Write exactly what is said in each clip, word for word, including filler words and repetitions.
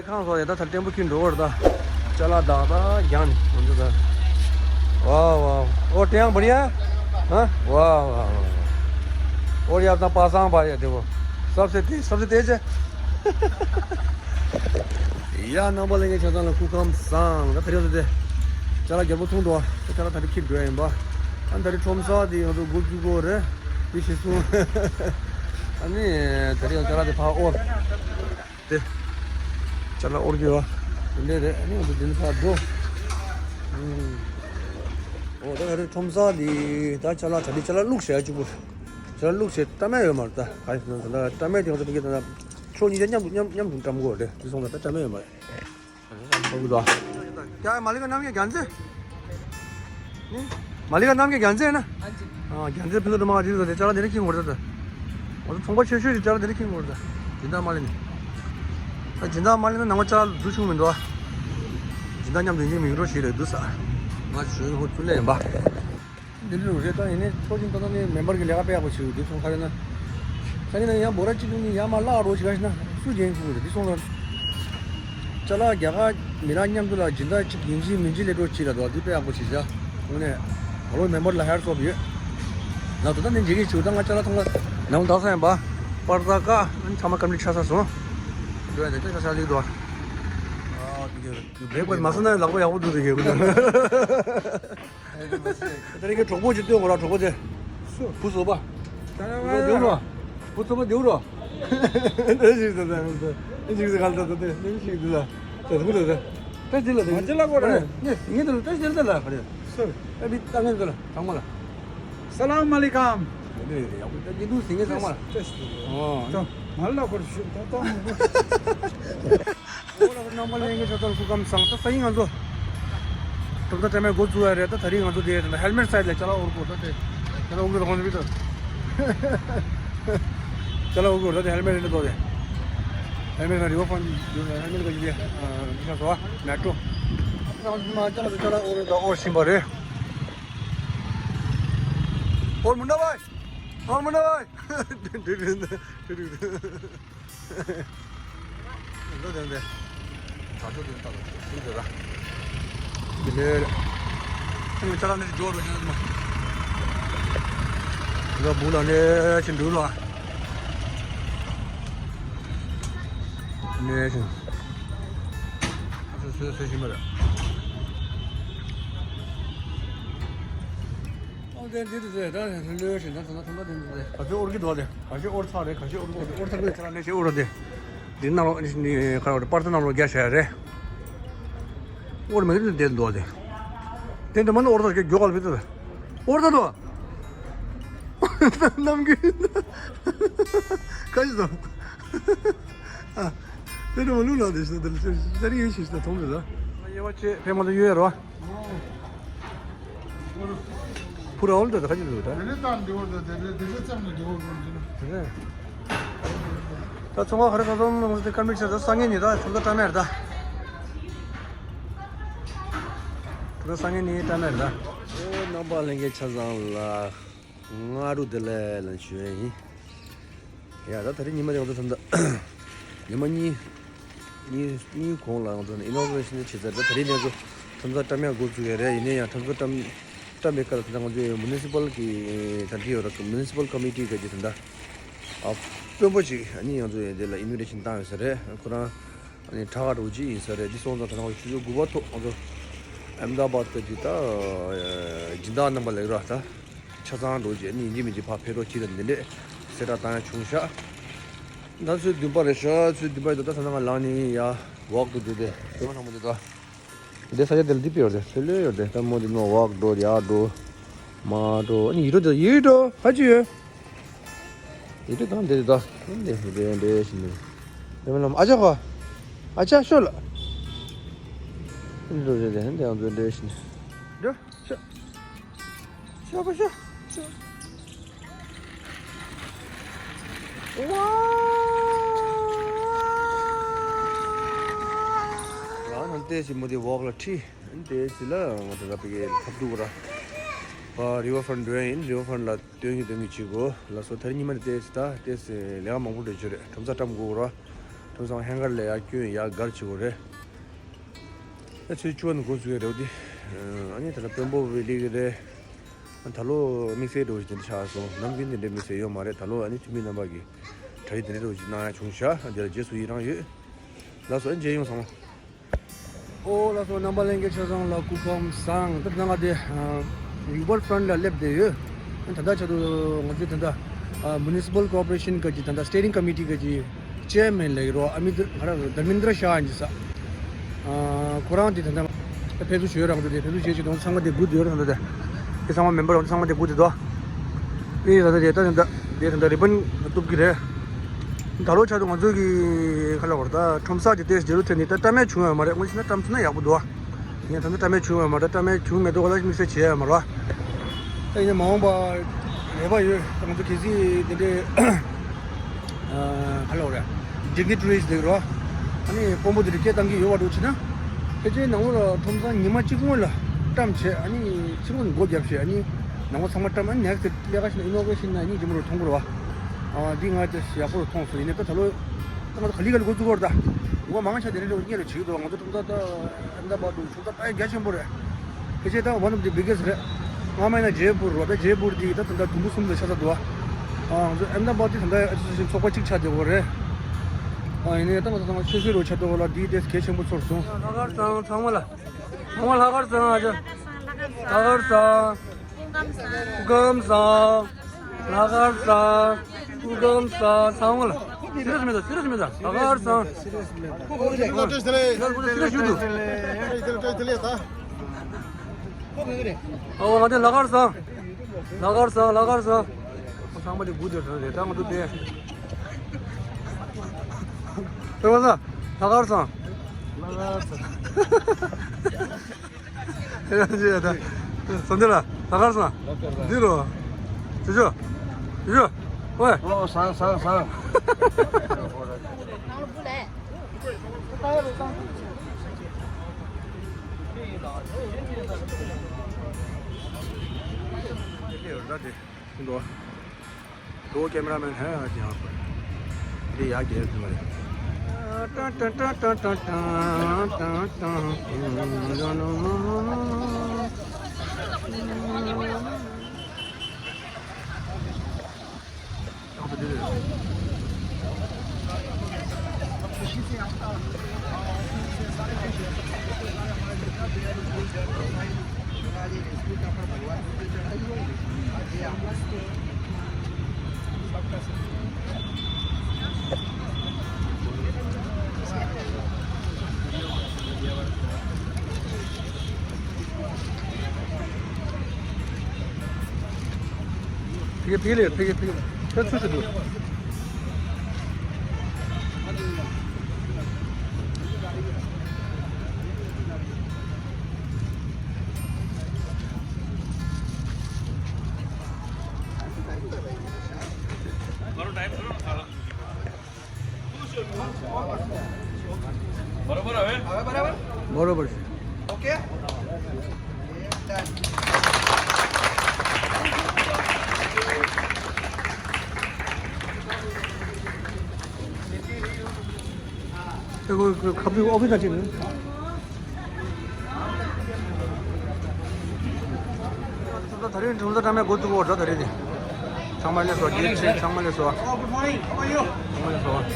ཁང་སོགས་ཡ་ད་ཐ་ཊེམ་པོ་ཁྱེར་འགྲོ་བར་ད། ཅ་ལག་དག་ད་རྒྱང་ནས་ང་ཚོ་ད། ཝའོ་ཝའོ། ཨོ་ཊེ་ཡང་བར་ཡ། ཧ། ཝའོ་ཝའོ་ཝའོ། ཨོ་ཡ་ད་པ་སངས་པ་ཡ་དེ་བོ། སབ་སེ་ཏེ་སབ་སེ་ཏེ་ཅེ། ཡ་རྣམ་པ་ལྷན་རྒྱས་ཆ་ཚང་ལ་སྐུ་ཁམས་བཟང་། ད་ཕེ་རེ་ཏེ། ཅ་ལག་རྒྱལ་པོ་ཐུང་འགྲོ། ད་ཅ་ལག་ད་རེ་ཁྱེར་འགྲོ་ཡ་ཡིན་པ། ཨ་ད་རེ་ཁྲོམ་ས་དེ་ང་ཚོ་འགོ་བཙུགས་དགོས་རེད། དེ་ཞེས་གསུངས། ཨ་ནི་ད་རེ་ཡང་ཅ་ལག་དེ་ཕར་ཨོ། དེ། ཅ་ལག་དབོར་གྱི་ཡོད། དེ་འདྲས་རེད། ཨ་ནི་འདི་འདི་ནས་ཕར་འགྲོ། ཨུམ། འོ་ད་ག་རེ་ཁྲོམ་ས་འདི་ད་ཅ་ལག་ད་འདི་ཅ་ལག་བླུགས་བྱས་གཅིག་པུ། ཅ་ལག་བླུགས་བྱས་སྤྲ་མེད་ཡོད་མ་རེད་ད། ག་རེ་ཟེར་ན་ད་སྤྲ་མེད་དེ་ང་ཚོ་ཕ་གི་ད་ཁྱོད་གཉིས་ཀ་མཉམ་དུ་མཉམ་མཉམ་དུ་བཀྲམ་དགོས་རེད། དེ་སོང་ཙང་ད་སྤྲ་མེད་ཡོད་མ་རེད། ཡ་མ་ལི་ཀ་རྣམ་རྒྱལ་རྒྱལ་མཚན། ནི། མ་ལི་ཀ་རྣམ་རྒྱལ་རྒྱལ་མཚན་ན། ཨ་རྒྱལ་མཚན་ཕུན་ཚོགས་དུ་མ་འདི་ཚོ་དེ་ཅ་ལག་དེ་རིགས་ཁྱེར་འོང་ད། ང་ཚོ་ཚོང་པ་ཆེ་ཤོས་ཀྱི་ཅ་ལག་དེ་རིགས་ཁྱེར་འོང་ད། སྦྱིན་བདག་མ་ལི་ནི། ད་སྦྱིན་བདག་མ་ལི་ན་ནང་པ་ཅ་ལག་བསྡུ་ཆུང་མི་འདུག་ཨ། སྦྱིན་བདག་མཉམ་དུ་ཡིན་གཅིག་མིན་གཅིག་རེད་འདུག་ས། ང་ཞོན་ཧོ་ཚུ་ལས་ཡིན་པ། འདི་འདྲ་རེད། ད་ཡིན་ནའི་ཚོགས་ཆེན་ད་ལྟ་ནས་མེམ་བར་གྱི་ལས་ཀ་དཔེ་ཡག་པོ་བྱེད་འདུག་སོང་། ག་རེ་ན། ས་གནས་ན་ཡང་འབོར་ར་གཅིག་ནི་ཡང་མ་བརླག་རོགས་བྱེད་ག་ཞེ་ན་སུ་འགན་འཁུར་རེད། འདི་སོང་ལ། ཅ་ལག་རྒྱ་གར་མི་རང་མཉམ་དུ་ལ་སྦྱིན་བདག་གཅིག་ཡིན་གཅིག་མིན་གཅིག་ལས་འགྲོ་བྱེད་ལ་འདུག་འདི་དཔེ་ཡག་པོ་བྱེད་བྱ། དངོས་གནས་ཨ་ལོ་མེམ་བར་ལ་ཧེར་སོབ་ཡོད། ལ་དོ་ད་ནི་འཇིགས་ཀྱི་ཆུ་ད་ང་ཅ་ལག་ཐོང་ལ་ནང་དག་ས་ཡིན་པ། པར་ད་ཀ་ཨ་ནི་ཚང་མ་ཀམ་ལི་ཆ་ས་སོང་། འགྲོ་ཡ་དེ་ད་ཆ་ས་ལིག་འདུག་ཨ་དེ་གི་བེག་པར་མ་སོང་ན་ལག་པ་ཡག་པོ་འདུག་དེ་གི། དེ་རིང་གི་གྲོགས་པོ་ཅིག་སྟོན་དགོས་ར། གྲོགས་པོ་དེ། སུ། བུ་བཟོ་པ། ད་ཡ་བུ་བཟོ་པ་ཡ། བུ་བཟོ་པ་དེའུ་རོ། དེ་ཞིག་ད་ད་ད་དེ་ཞིག་ད་ག་ད་ད་དེ་ཞིག་ད་ད་ད་དེ་ད་ད་ད་ད་དེ་ལ་དེ་ང་ཅི་ལ་གོ་རེ། ངས་ངས་དེ་ལ་ད་ཞིག་ད་ལ་ག་རེ། སུ། ཨ་བི་ད་ངས་དེ་ལ་ཚང་མ་ལ། ས་ལམ་མ་ལི་ཀམ། དེ་ཡག་པོ་ད་ཀྱི་འདུག་ཟིང་ངེ་ཚང་མ་ལ། ཨོ། ད་མ་ལ་གོ་རེ་ཞུ་ད་ད་མ་གོ། ཨོ་ལ་རྣམ་པ་ལྷན་རྒྱས་ཆ་ཚང་སྐུ་ཁམས་བཟང་། ད་ས་ཡིན་ང་ཚོ། གྲུབ་མཐའ་དྲ་མའི་འགོ་བཙུགས་ཡ་རེད། ད་ད་རིང་ང་ཚོ་དེ་ཧེལ་མེད་སའི་ལ་ཅ་ལག་དབོར་དགོས། ད་དེ་ཅ་ལག་དབོར་གི་རོགས་ནི་བི་ད་ཅ་ལག་དབོར་གི་རོགས། ད་དེ་ཧེལ་མེད་རེད་ད་དེ། ཧེལ་མེད་ན་རི་བར་ཕོན་ཧེལ་མེད་ག་ཅི་དེ་ཨ་ཤ་སོ་མེ་ཀྲོ། ད་ང་ཚོ་མ་ཅ་ལག་ཅ་ལག་དབོར་ད་དབོར་བཞིན་པ་རེད། དབོར་མུན་ན་བའི། དབོར་མུན་ན་བའི། འདི་འདི་འདི། འདི་འདི་འདི། དྲ་ཐོག་འདི་ལྟ་ལ་འདི་འདི་ར། འདི་ལས། ཁྱིམ་ཅ་ལག་འདི་འཇོག་རོགས་བྱེད་མ། འདི་བུ་ལ་ནས་ཕྱིན་འདུག་ལ། ནས་ཕྱིན། སུ་སུ་སུ་ཞིག་མ་རེད། ཨོ་དེ་འདི་རེད་ཟེར། ད་ལོས་ཞིག་ད་ད་ད་ད་འདི་རེད། ག་ཚོད་དབོར་གྱི་འདུག་དེ། ག་ཚོད་དབོར་ཚར་རེད། ག་ཚོད་དབོར་གྱི་འདུག་དབོར་ཚར་གྱི་ཚར་ནས་ཞིག་དབོར་དེ། འདི་ནང་ལོགས་ནི་ཁ་རོག་པར་ཏི་ནང་ལོགས་རྒྱ་ཤ་རེད། དབོར་མེད་གི་དེ་འདུག་དེ། དེ་འདི་མ་ནི་དབོར་ཚར་གྱི་མགྱོགས་ག་ལ་བི་ཏི་དབོར་ཚར་འདུག་རྣམ་རྒྱུན་ཁ་ཅིག་དང་། ཨ། དེ་འདྲ་མ་ལུག་ལ་དེ་ཞིག་དེ་ལ་ཤར་ཡིན་ཞིག་ཞིག་དང་མཐོང་མེད་ལ། དབྱེ་བ་ཕྱེ་ཕེ་མ་དུ་ཡོད་ཡ་རོ། ཕུ་ར་འོལ་ད་ད་ཁ་ཅིག་འདུག་ད། དེ་ནས་ད་འདི་བོ་ད་དེ་ནས་དེ་ནས་ཙམ་ནས་འདི་བོ་དགོས་འདི་ནས། དེ་ནས། ད་ཚོང་ཁང་ག་རེ་ག་ཚོང་ལ་དེ་ཀར་མིག་ཆ་ད་སང་ཉིན་ནི་ད་ཁྲོམ་ད་ཀྲ་མེར་ད། ད་སང་ཉིན་ནི་ཀྲ་མེར་ད། ཨོ་རྣམ་པ་ལྷན་རྒྱས་ཆ་ཚང་ལ་སྔ་དྲོ་བདེ་ལེགས་ལ་ཞུ་ཡ་ཡིན། ཡ་ད་ད་རེས་ཉི་མ་དེ་ང་ཚོ་ཐམ་ད་ཉི་མ་གཉིས་གཉིས་གཉིས་གོང་ལ་ང་ཚོ་ཨི་ནོ་གུ་རེ་ཤན་བྱེད་ཚར། ད་ད་རེས་ང་ཚོ་ཐམ་ས་བཀྲམ་ཡག་འགོ་བཙུགས་ཡ་རེད། ཡིན་ནའི་ཡང་ཐམ་ས་བཀྲམ་བཀྲམ་པའི་སྐབས་ལ་ད་ང་ཚོའི་མུ་ནི་སི་པལ་གི་ད་འདི་ཡོད་ར། མུ་ནི་སི་པལ་ཀོ་མི་ཊི་ག་ཅིག་ད་ད་ཨ་དཔོན་པོ་ཅིག་ཨ་ནི་ང་ཚོ་ཡ་དེ་ལ་ཨིན་བི་ཊེ་ཤན་བཏང་ཡོད་ས་རེད། ཁོ་རང་ཨ་ནི་དྲག་ག་འགྲོ་ཅིག་ཡིན་ས་རེད། འདི་སོང་ཙང་ད་ང་ཚོ་ཆུ་ཚོད་དགུ་པ་ཐོག་ང་ཚོ་ཨེམ་ད་བཱད་དུ་ཅིག་ད་སྦྱིན་བདག་རྣམ་པ་ལ་ཡོད་ར་ད། ཆ་ཚང་འགྲོ་རྗེས་ནི་ཡིན་གཅིག་མིན་གཅིག་ཕར་ཕེབས་རོགས་གྱིས་ལ་འདི་འདྲས་གསལ་བསྒྲགས་བཏང་ཡ་བྱུང་ཤག་ད་ཚོད་བདུན་པ་རེད་ཤག་ཚོད་བདུན་པ་ཡིན་ད། ད་ས་ན་ང་ལངས་ནི་ཡ་ཝོག་ཏུ་འགྲོ་དེ་ཚོད་མ་ཚང་མ་འདི་ད། འདི་ས་ཆ་འདི་ལ་འདི་པི་ཡོད་རེད། ལྷོད་ལྷོད་ཡོད་རེད། ད་མོ་འདི་མོ་ཝོག་འགྲོ་ཡ་འགྲོ་མ་འགྲོ། ཨ་ནི་ཡིད་འགྲོ་དེ་ཡིད་འགྲོ་ཧ་ཅི་ཡོད། ཡིད་འགྲོ་དང་འདི་ད་འདི་འདི་འདི་བཞིན་འདི་འདི་མ་ལམ་ཨ་ཅག་ག་ཨ་ཅག་ཤོད་ལ་འདི་འགྲོ་རེད། འདི་འདི་ཡང་འདི་འདི་བཞིན་འགྲོ་ཤོད། ཤ་པ་ཤ། ཤ། ཝ། རང་ནང་ལྟས་ཤིག་མོ་དེ་ཝོག་ལ་ཁྲིད། ལྟས་ཤིག་ལ་ང་ཚོ་ར་པི་གེ་ཐབ་དུག་ར། ཨ་རི་ཝར་ཕྲོན་འགྲོ་ཡ་ཡིན། རི་ཝར་ཕྲོན་ལ་སྟོན་གི་སྟོན་གི་བྱེད་དགོས་ལ་སོ། ད་རེས་ཉི་མ་ནས་ལྟས་ཤིག་ད་ལྟས་ཤིག་ལས་ཀ་མང་པོ་འགྲོ་རྒྱུ་རེད། ཁྲོམ་ས་བཀྲམ་དགོས་ར། ཐོས་བསམ་ཧེང་གར་ལས་ཡར་སྐྱོན་ཡར་གར་བྱེད་དགོས་རེད། ད་ཆུ་ཚོད་བཅུ་པ་ནས་འགོ་བཙུགས་ཡ་རེད་དེ། ཨ་ནི་ད་ལྟ་དཔོན་པོ་བའི་ལི་གི་རེད། ད་ལོ་དམིགས་བསལ་འགྲོ་བཞིན་དེ་འདྲ་ཆགས་སོང་། ནམ་རྒྱུན་དེ་འདྲ་དམིགས་བསལ་ཡོད་མ་རེད། ད་ལོ་ཨ་ནི་འཐུས་མི་རྣམ་པ་གིས་གྲ་སྒྲིག་དེ་འདྲ་འགྲོ་བཞིན་གནང་ཡ་བྱུང་ཤག་དེ་ལ་རྗེས་སུ་ཡི་རང་ཡོད། ལགས་སོ། ཨ་མཇལ་ཡོང་ཚང་མ། ཨོ་ལགས་སོ། རྣམ་པ་ལྷན་རྒྱས་ཆ་ཚང་ལ་སྐུ་ཁམས་བཟང་། ད་ལྟ་ང་དེ་ཡུ་བར་ཕྲན་ལ་སླེབས་བསྡད་ཡོད། ད་ལྟ་ཆ་དུ་ང་ཚོའི་ད་ལྟ་མུ་ནི་སི་པལ་ཀོ་པོ་རེ་ཤན་ག་ཅི་ད་ལྟ་སི་ཊི་ཡེ་རིང་ཀོ་མི་ཊི་ག་ཅི་ཅེར་མེན་ལ་ཡོད་རོ། ཨ་མི་དར་མིན་དྲ་ཤཱ་ཨན་ཇི་ས། ཁོ་རང་དེ་ད་ལྟ་ད་ཕེབས་བསུ་ཞུ་ཡོད་རང་དུ་དེ་ཕེབས་བསུ་བྱེད་ཅིག་དང་ཚང་མ་དེ་སྒུག་བསྡད་ཡོད་རེད། ད་ལྟ་དེ་ཚང་མ་མེམ་བར་རང་ཚང་མ་དེ་སྒུག་བསྡད་དོ། ཨེ་ད་ལྟ་དེ་ད་ད་དེ་ད་ལྟ་རི་བན་གཏུབ་ཀྱི་རེད། ད་ལོ་ཆ་དུ་ང་ཚོ་གི་ཁ་ལ་བར་ད་ཁྲོམ་ས་དེ་ཏེས་ཇེ་རུ་ཐེ་ནི་ད་བཀྲམ་ཡ་བྱུང་ཡོད་མ་རེད། དངོས་གཞི་ན་བཀྲམ་ཐུབ་ན་ཡག་པོ་འདུག་ཡིན་ད་ཚོ་བཀྲམ་ཡ་བྱུང་ཡོད་མ་རེད། བཀྲམ་ཡ་བྱུང་མེད་འདུག་ག་ལ་དམིགས་བསལ་བྱས་ཡོད་མ་རེད། ད་ཡིན་ན་མ་འོངས་པ་རེ་བ་ཡོད། ད་ང་ཚོ་གལ་སྲིད་དེ་འདྲའི་ཨ་ག་ལ་བར་ཌིག་ནི་ཊི་རིས་དེ་རོ། ཨ་ནི་དཔོན་པོ་དེ་འདྲ་སྐད་བཏང་གི་ཡོད་བ་འགྲོ་ཕྱིན་ན། ཕལ་ཆེར་ནང་ལོགས་ལ་ཁྲོམ་ས་ཉི་མ་གཅིག་སྔོན་ལ་བཀྲམ་བྱས། ཨ་ནི་ཕྱི་ལོགས་ནས་སྒོ་བརྒྱབ་བྱས། ཨ་ནི་ནང་ལོགས་ཚང་མ་བཀྲམ། ཨ་ནི་ནེག་སི་ཊི་ལས་ཀ་ཤི་ན་ཨི་ནོ་གེ་ཤན་ན་ཨ་ནི་ཇི་མོ་རུ་མཐོང་གི་རེད་བ། ཨ་འདི་ང་ཚོ་ཡག་པོ་རུ་མཐོང་སོང་། ཡིན་ནའི་ད་ད་ལོ་ད་ང་ཚོ་ག་ལེ་ག་ལེ་འགོ་བཙུགས་པ་རེད། ད་འགོ་མང་ཆེ་དེ་རིང་ལོ་གཉེར་རུ་བྱེད་ཀྱི་འདུག་ང་ཚོ་ཁྲོམ་ས་ད་ཨེ་ད་བར་དུ་ཁྲོམ་ས་ད་ཨེ་རྒྱ་ཆེན་པོ་རེད། ཕལ་ཆེར་ད་one of the biggest རེད། སྔ་མ་ཡིན་ན་ཇེ་པུར་རོ། ད་ཇེ་པུར་དེ་ད་ད་ལྟ་དུམ་བུ་གསུམ་ལ་ཆགས་ཚར་འདུག་ཨ་ང་ཚོ་ཨེམ་ད་བཱད་དེ་ད་ལྟ་ཨེ་སོ་སི་ཡེ་ཤན་ཚོགས་པ་གཅིག་ཆགས་བསྡད་ཡོད་རེད། ཨ་ཡིན་ནའི་ད་ང་ཚོ་ཚང་མ་ཆོས་ཆོས་རོ་ཆགས་འདུག་ལ། དེ་དེ་གལ་ཆེན་པོ་ཚོར་སོང་། ལྷག་དཀར་བཟང་ཚང་མ་ལ། ཚང་མ་ལྷག་དཀར་བཟང་། ཨ་ཅག་ལྷག་དཀར་བཟང་། སྐུ་ཁམས་བཟང་། ལྷག་དཀར་བཟང་། སྐུ་ཁམས་བཟང་། ཚང་མ་ལ། སི་རི་ཡས་མེད་ད། སི་རི་ཡས་མེད་ད། ལྷག་དཀར་བཟང་། སི་རི་ཡས་མེད་ད། སི་རི་ཡས་ཞུ་འདུག་ཨོ་ང་དེ་ལྷག་དཀར་བཟང་། ལྷག་དཀར་བཟང་། ལྷག་དཀར་བཟང་། ཚང་མ་དེ་སྒུག་བསྡད་རེད། ད་ང་ཚོ་དེ་དེ་བ་ལྷག་དཀར་བཟང་། ལྷག་དཀར་བཟང་། ཡ་ཡ་ད། སོ་འདི་ལ་ལྷག་དཀར་བཟང་། འདི་རོ། ཅོ་ཅོ། ཅོ་ཅོ། ཝེ། ཨོ་བཟང་བཟང་བཟང་། འགྲོ། ལོ་ཀེ་མ་ར་མེན་ཧ་ཡ་ཅང་། འདི་ཡ་གེ་ཐུ་མ་རེད། ཕ་གི་ཕ་གི་ལེ། ཕ་གི་ཕ་གི་ལེ། ད་ཚུར་ཚུར་འདུག बरोबर हवे? बरोबर. OK. देखो, कभी ऑफिस आ चुके हैं। ད་རིང་གྲོང་ཚོ་བཀྲམ་ཡ་འགོ་བཙུགས་པ་རེད། ད་རིང་དེ་ཚང་མ་སླེབས་སོང་། རྒྱལ་སྤྱི་ཚང་མ་སླེབས་སོང་། ཚང་མ་སླེབས་སོང་།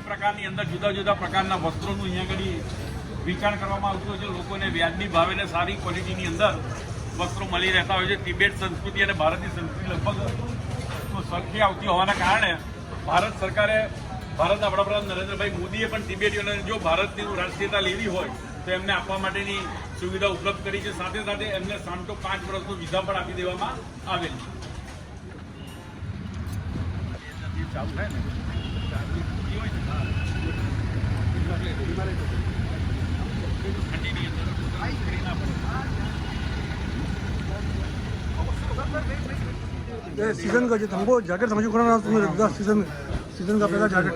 પ્રકારની અંદર જુદા જુદા પ્રકારના વસ્ત્રોનું અહીંયા આગળ વેચાણ કરવામાં આવતું હોય છે. લોકોને વ્યાજબી ભાવે અને સારી ક્વોલિટીની અંદર વસ્ત્રો મળી રહેતા હોય છે. તિબેટ સંસ્કૃતિ અને ભારતની સંસ્કૃતિ લગભગ તો સરખી આવતી હોવાના કારણે, ભારત સરકારે, ભારતના વડાપ્રધાન નરેન્દ્રભાઈ મોદીએ પણ તિબેટીઓને જો ભારતની રાષ્ટ્રીયતા લેવી હોય તો એમને આપવા માટેની સુવિધા ઉપલબ્ધ કરી છે. સાથે સાથે એમને સામટો પાંચ વર્ષનો વિઝા પણ આપી દેવામાં આવેલ છે. ए, सीजन का जो थंबो जैकेट समझो, कोना ना तुम रखदा सीजन, सीजन का पहला जैकेट।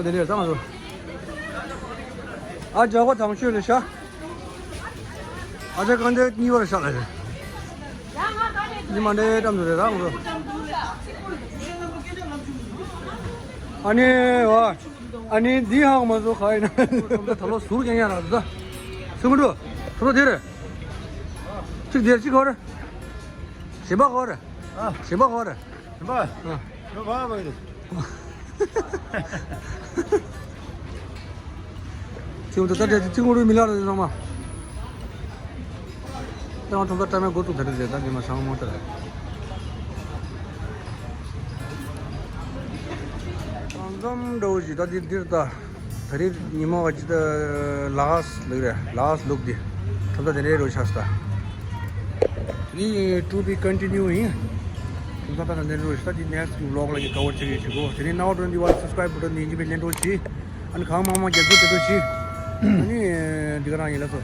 པ་དེ་འདྲས་བཏང་རོགས། ཨ་ཇག་པ་དང་ཤོས་ལ་ཤ། ཨ་ཅག་གང་དེ་གཉིས་པར་ཤ་ལ་རེད། ཉི་མ་འདྲའི་གཏམ་དུ་རེད་རང་རོ། ཨ་ནི་བ། ཨ་ནི་འདི་ཧང་མ་བཟོ་ཁ་ཡིན་ན། ད་ལོ་ཟུར་རྒྱན་ཡ་ར་ད། སུ་མི་འགྲོ། ཁོ་ཚོ་དེ་རེད། གཅིག་དེར་གཅིག་གོ་རེད། གཞན་པ་གོ་རེད། ཨ། གཞན་པ་གོ་རེད། གཞན་པ། ཨ། ཁྱོད་གོ་བ་གོ་རེད། ཚིག་འུ་ད་ལྟ་ཚིག་འུ་རུ་མི་ལ་རེད་ཚང་མ། ད་ང་ཐོག་ད་ལྟ་མའི་འགོ་ཐུག་ད་རེད་ད་འདི་མ་ཚང་མ་ད་རེད། ཚང་འཛོམས་འདྲ་བོ་ཞིག་ད་འདི་འདིར་ད། ད་རེས་ཉི་མ་བ་ཅི་ད་ལ་དྭགས་ལུག་རེད། ལ་དྭགས་ལུག་འདི། ཁྲོམ་ས་དེ་འདྲའི་རུ་ཆགས་སོང་ད། དེ་ནི་to be continue ཡིན། ཁྲོམ་ས་ད་ད་འདྲའི་རུ་ཆགས་ད་འདི་next vlog ལ་གི་cover བྱེད་ཀྱི་ཞུ་གོ། དེ་ནི་ནའོ་འགྲོ་འདི་བར་subscribe button འདི་ཡིན་གྱི་མེད་ལེན་འགྲོ་ཞིག་ཨ་ནི་གང་མང་མང་རྒྱབ་སྐྱོར་བྱེད་འགྲོ་ཞིག་ཨ་ནི་འདི་ག་རང་ཡིན་ལ་སོ།